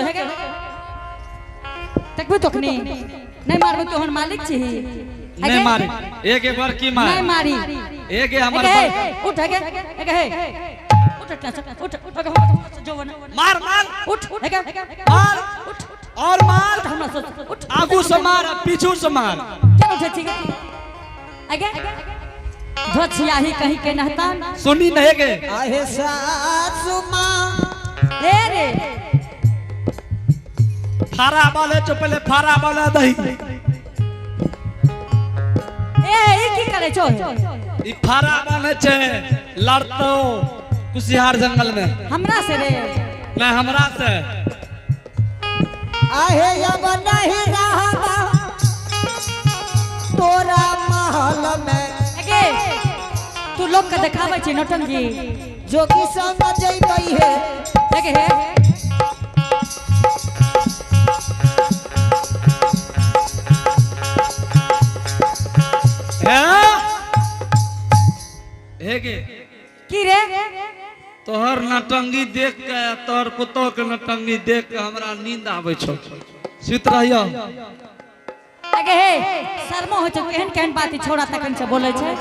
छो हे गे तकबू तखनी नहीं मारबू तोहन मालिक छी। नहीं मारी एक एक बार की मार नहीं मारी एक हमर उठ हे गे एक हे उठ उठ उठ जो मार मार उठ हे गे मार उठ और मार हमरा उठ आगू से मार पीछू से मार चल उठे छी आगे धोछियाही कहीं के नहता सुनी नहीं गे आहे सासु मां हे रे फारा वाले जो पहले फारा वाला दही ए ई की करे छो ई फारा बने छे लड़तो कुशियार जंगल में हमरा से रे नहीं हमरा से आहे अब नहीं रहबा तोरा महल में। आगे तू लोग के देखाबै छी नौटंकी जोगी संग जइबै हे आगे हे हे गे की रे तोहर नटंगी देख के तोहर पुतोह के नटंगी देख के हमरा नींद आबै छौ। सुत रहियो। आगे हे शर्मो होइ छै केहन केहन बात छोड़ा तखन से बोलै छै।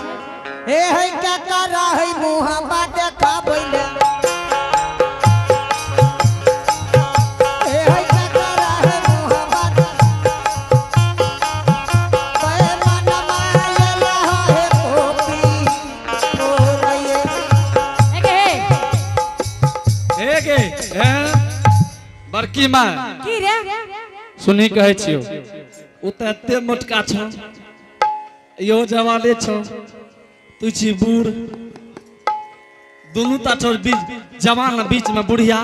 हे है का करा है मुहा देखाबै ले हे है का करा है मुहा बेमनमा येला है गोपी तोरये। आगे हे हे गे हे बड़की मां की रे सुनी कहै छियो उ त एते मोटका छौ यो जवाने छौ तू छी बूढ़ दुनू ता छौ बीच जवान बीच में बुढ़िया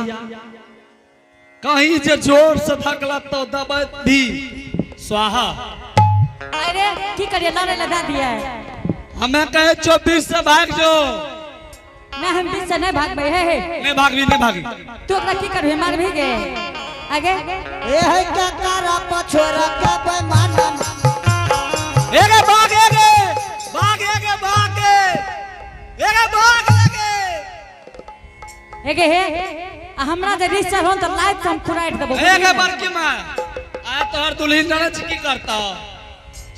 कहीं जे जोर से धकला तो दबाई दी स्वाहा। अरे की करिए लड़े लगा दिया हमें कहे छो बीच से भाग जो। ना हम बीच से नहीं भागबै हे हे नहीं भागबी नहीं भागी तू ओकरा की करबे मारबी गे आगे हे है का करा पछोरा के बेमाना एगे भाग एगे भाग एगे भाग एगे भाग लगे एगे हे आ हमरा जे रिस चढ़न त लाइट से हम खुराइट देबो। एगे बड़की मां आ तोहर दुल्हन जाने छी की करता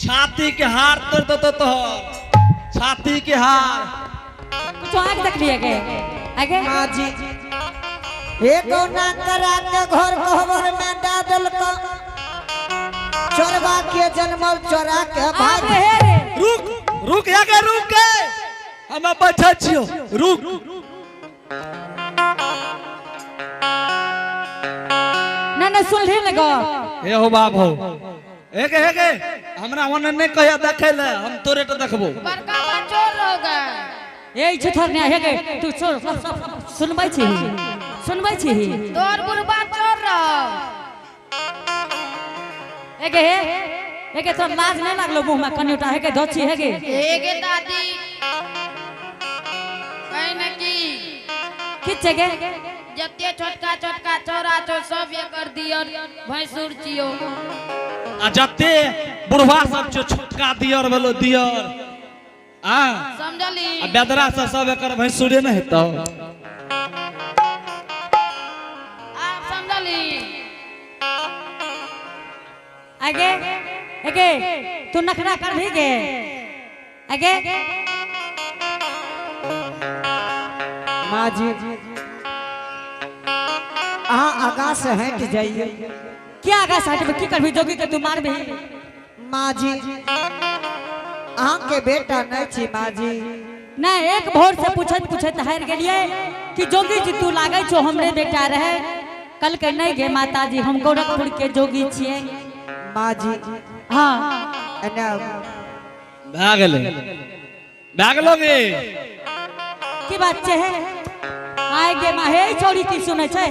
छाती के हार तोड़ देतो तोहर छाती के हार कुछ आग देख लिए गे आगे माँ जी हे कौना करा के घर कहबर में दे देलको चोरबा के जन्मल चोरा के भाग। आगे हे रे रुक रुक एगे रुक के हम बैठल छियो रुक ना ना सुन ले ने गो हे हो बाप हो एगे एगे हमरा ओने नहीं कहिया देखै ले हम तोरे तो देखबो। बड़का बा चोर हो गए ए छुथर ने हे गे तू छोड़ सुनबै छी सुनबै छी तोर बुढ़बा चोर रहो। एगे हे एगे तोर लाज नहीं लागलो मुंह में कनियोटा हे गे धोची हे गे एगे दादी कहीं न की की छै गे जते छोटका छोटका चोरा छो सब एकर दियर भैंसुर छियो आ जते बुढ़वा सब छो छोटका दियर भेलो दियर आ समझली आ बेदरा से सब एकर भैंसुरे नहीं हेतौ। आप समझली आगे एगे तू नखरा कर भी गे आगे माँ जी अहाँ आगा से हट जाइए। क्या आगा से हटबे की करबी जोगी के तू मारबी। माँ जी अहाँ के बेटा नहीं छी माँ जी। नहीं एक भोर से पूछत पूछत हार गेलिए कि जोगी जी तू लागै छो हमरे बेटा रहे कल के नहीं गे माता जी हम गोरखपुर के जोगी छिए। माँ जी हाँ एने भए गेलै भए गेलो गे की बात छै हे आय गे माँ हे छोरी की सुनै छै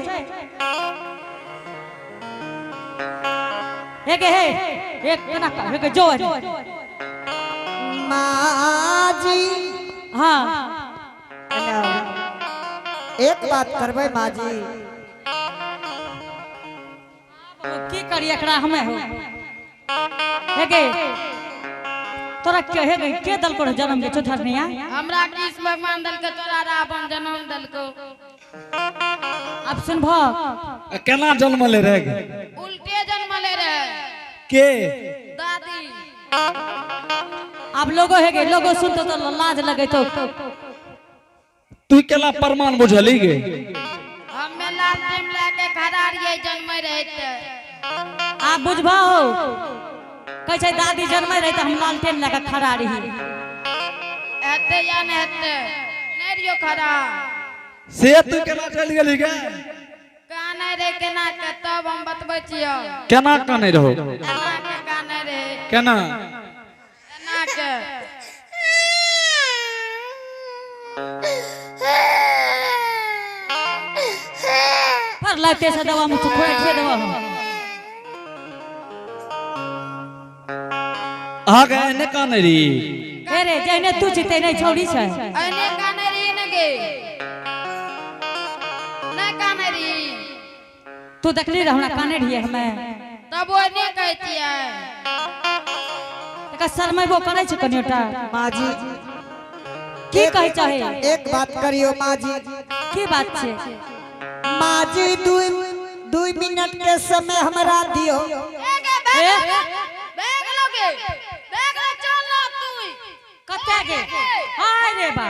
हे गे हे एक कना हे गे जो माँ जी हाँ एने एक बात करबै माँ जी। की करी एकरा हमे हो हे गे तोरा के हे गे के दल को जन्म के चौधरनिया हमरा कृष्ण भगवान दल के तोरा रावण जन्म दल को। आब सुनभो। केना जन्मले रहे गे? उल्टे जन्मले रहे। के? दादी। आब लोगो हे गे, लोगो सुनतो तो लाज लगे तो। तू केना प्रमाण बुझली गे? हमे लालटेन लए के खड़ा रहियै जन्मै रहे ते। आब बुझबो कहै छै दादी जन्मै रहे त हम लालटेन लए के खड़ा रही। हेतै या नहि हेतै? नहि रहियो खड़ा। से तू केना चलि गेली गे? कानै रहे केना के तब हम बतबै छियौ। केना कानै रहो? एना के कानै रहे। केना? एना के। पर लाते से दवा मुझे खोए ठे दवा हम। अहाँ के एने कानै रही? ए रे जहने तू छी तेने छौड़ी छै। एने कानै रही ने गे? नहि कानै रही। तू देखली रह हमरा काने रहियै हमे। तब ओने कहै छियै। तका शरमेबो करै छै कनियोटा। माँ जी की कहै चाहे? एक बात करियो माँ जी। की बात छै? माँ जी 2 मिनट के समय हमरा दियो। ए गे, बैग बैग लो गे, बैग लो, चल ना तू। कते गे? हाय रे बा।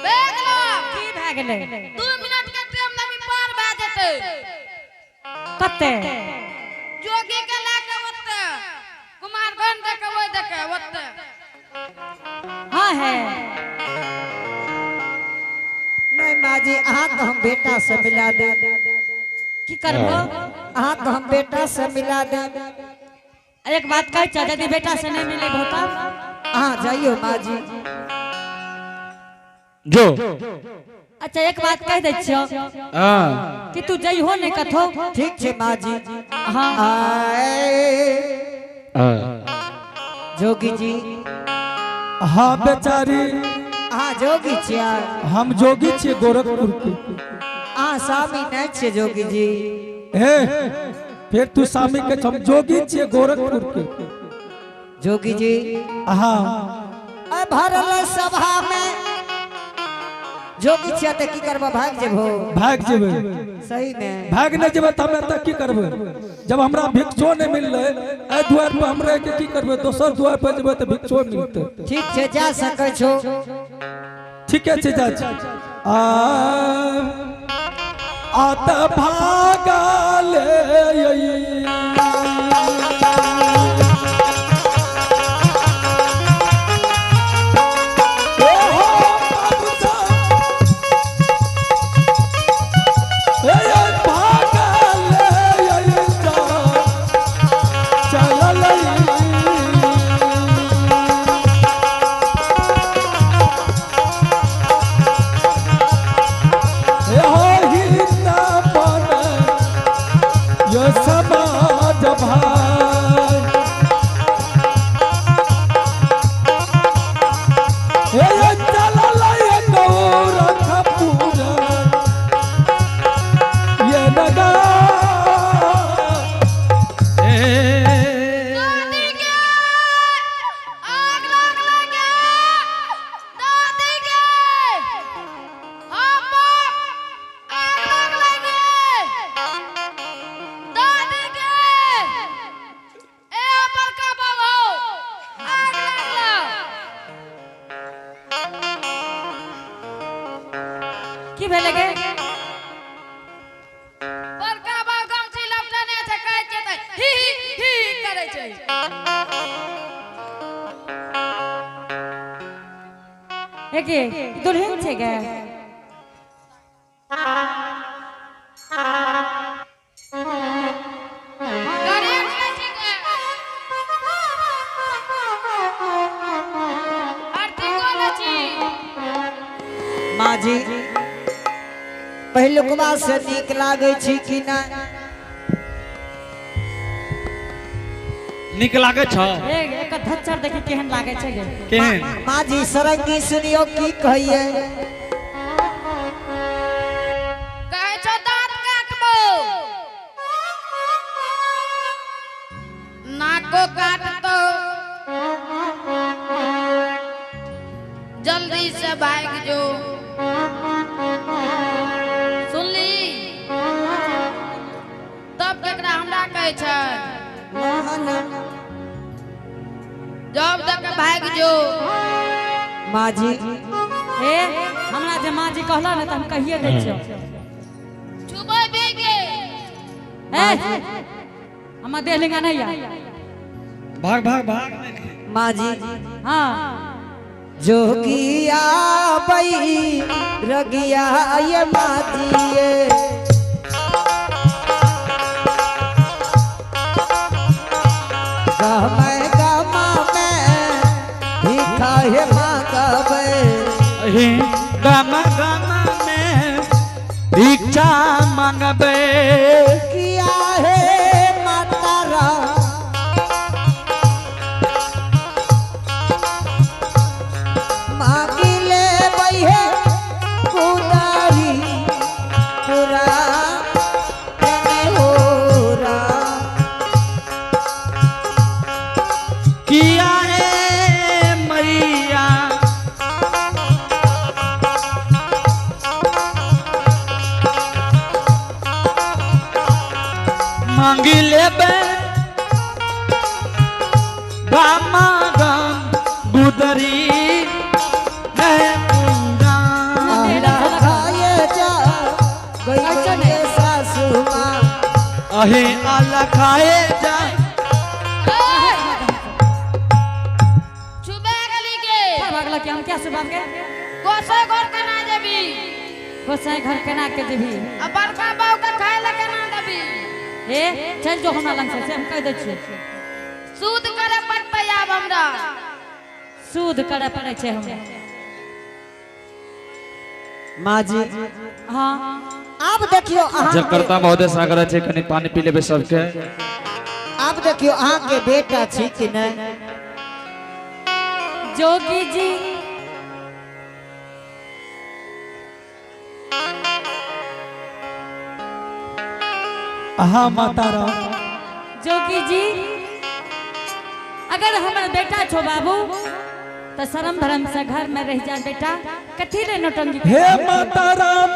बैग लो। की भए गेलै? 2 मिनट के टाइम लगी पार भए जेतै। कते? जोगी के लए के ओते कुमारगंज देखे ओहि देखे ओते। हाँ है। नहीं माँ जी अहाँ के हम बेटा से मिला दे। की करबो? अहाँ के हम बेटा से मिला दे। एक बात कहै छ, यदि बेटा से नहीं मिले तब? अहाँ जाइयो माँ जी। जो। अच्छा एक बात कह दै छियौ। हाँ। कि तू जइहो नहीं कथो। ठीक छै माँ जी। हाँ। आए जोगी जी। हाँ बेचारी। अहाँ जोगी छियै? हम जोगी छियै गोरखपुर के। अहाँ स्वामी नहीं छियै जोगी जी। हे फिर तू स्वामी के, हम जोगी छियै गोरखपुर के। जोगी जी। हाँ। भरल सभा में जोगी छियै त की करबो, भाग जेबो? भाग जेबै। सही में भाग नहीं जेबै त हम एतऽ की करबै? जब हमरा भिक्षो नहीं मिललै एहि द्वार पर हम रह के की करबै? दोसर द्वार पर जेबै त भिक्षो मिलतै। ठीक छै, जा सकै छो। ठीके छै, जा छी। आ आत भागल की भेलै गे? बड़का बाबा गमछी लपटने छै, कहै छियै तऽ ही ही ही ही करै छै। हे गे, दुल्हन छै गे? गरीब छै गे। आर्थिको नै छी। माँ जी पहिलुकवा से नीक लागै छी कि ना? नीक लागै छौ? एक धच्चर देखी केहन लागै छै गे। केहन? माँ जी सरंगी सुनियो की कहिए? कहै छौ दाँत काटबो, नाको काटतो, जल्दी से भाग जो। सुनली? सब केकरा हमरा कहै छै। मोहन। जब तक भागि जो। माँ जी। ए हमरा जे माँ जी कहला ने त हम कहिए दै छियौ। छुबै भी गे। ए हमर देह लिंगा नहीं या। भाग भाग भाग। माँ जी। हाँ। जोगिया बई रगिया ये माँ जी ये। गमे गमा में भिखा हे मांगबे। अही गमा गमा में भिक्षा मांगबे। किया हे माता राम मांगी ले बहे कुदारी पूरा हो राम। किया है मैया मांगी लेबे गामा गाम गुदरी सासू माँ। अहे आला खाए जा। छुबै गेली गे। भागल कि हम क्या सुबांगे? गोसाई घर केना जेबी? गोसाई घर केना के जेबी? आ बड़का बाऊ के खाय लए केना देबी? ए चल जो हमरा लंग से, हम कह दै छियै। सूद करे पड़तै आब हमरा। सूद करे पड़ै छै हमरा। माँ जी। हाँ। आब देखियो अहाँ। जकरता महोदय सागर छै कनि पानी पी लेबै सबके। आब देखियो अहाँ के बेटा छी कि नहीं। जोगी जी। हाँ माता राम। जोगी जी अगर हमर बेटा छो बाबू तो शर्म धर्म से घर में रह जा बेटा, कथी ले नौटंकी। हे माता राम।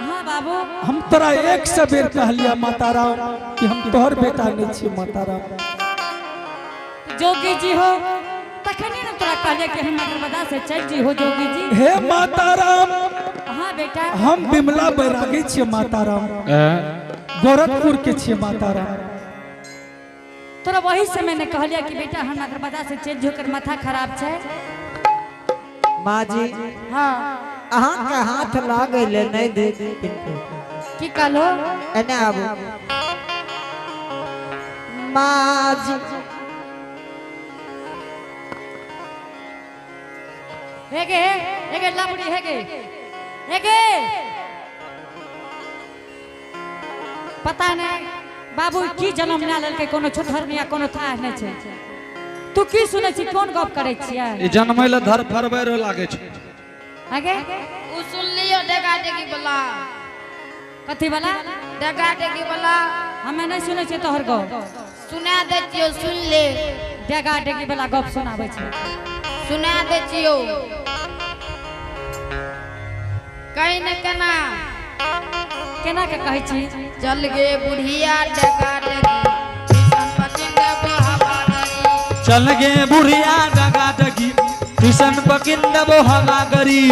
हाँ बाबू। हम तोरा एक से बेर कहलिया माता राम कि हम तोहर बेटा नहीं छी माता राम। जोगी जी हो तखने न तोरा कहलिया कि हम नर्मदा से चल जी हो जोगी जी। हे माता राम। हाँ बेटा। हम बिमला बैरागी छियै माता राम, गोरखपुर के छियै माता राम। तोरा वही समय ने कहलिया कि बेटा हम नर्मदा से चल जो कर माथा खराब छै। माँ जी। हाँ। अहाँ के हाथ लागै ले नहीं दे। की कहलो? एने आबू माँ जी। हेगे हेगे लबड़ी हेगे हेगे पता नहीं बाबू की जन्म ना लेलकै, कोनो छोटहर नहीं कोनो थाह नहीं छै। तू की सुनै छी, कोन गप करै छियै? ई जन्मै ले धर फरबै रो लागै छै। आगे उ सुन लियो डेगा डेगी वाला। कथी वाला? डेगा डेगी वाला। हमे नहीं सुनै छियै तोहर गप। सुना दै छियौ, सुन ले। डेगा डेगी वाला गप सुनाबै छै। सुना दै छियौ। कहीं न केना। केना के कहै छी? चल गे बुढ़िया डेगा डेगी किसान पकिन देबो हवा गरी। चल गे बुढ़िया डगा डगी किसान पकिन देबो हवा गरी।